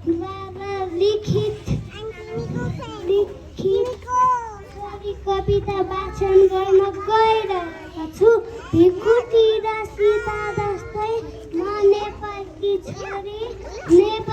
द्वारा लिखित कविता वाचन गर्न गइरहेको छु। भिखुटी र सीता जस्तै म नेपालकी छोरी, नेपाल